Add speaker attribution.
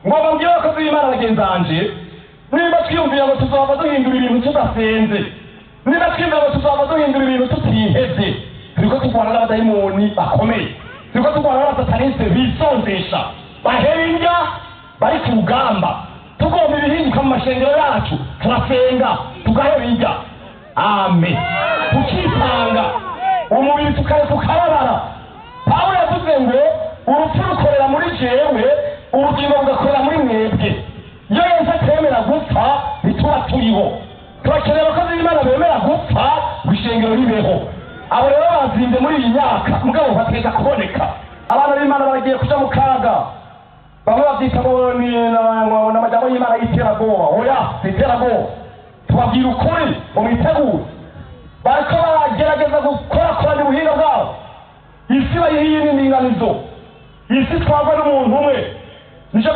Speaker 1: Ngo babwire abakozi b'Imana bagenzi banje, niba twiyumvira ngo tuzaba duhindura ibintu tudasenze, niba twiyumvira ngo tuzaba duhindura ibintu tutihevye, turiko turwana n'abadayimoni bakomeye, turiko turwana n'abasataniste bisonzesha, bahera indya, bari ku rugamba. Tugomba ibihinduka mu mashengero yacu, turasenga tugahera indya, amen, tukitanga umubiri tukareka ukababara. Pawulo yavuze ngo urupfu rukorera muri jewe, ubugingo bugakorera muri mwebwe. Iyo Yesu atemera gupfa, ntituba turiho. Turakeneye abakozi b'Imana bemera gupfa ngo ishengero ribeho. Abo rero bazinze muri iyi myaka, mugabo bateza kuboneka. Abana b'Imana baragiye kuja mu kaga. Bamwe bavyita ngo ni n'amajambo y'Imana y'iterabwoba. Oya, si iterabwoba, tubabwira ukuri ngo mwitegure. Bariko baragerageza gukorakoranya ubuhinga bwabo, isi bayihiye n'indinganizo, isi twagwa n'umuntu umwe. Nico.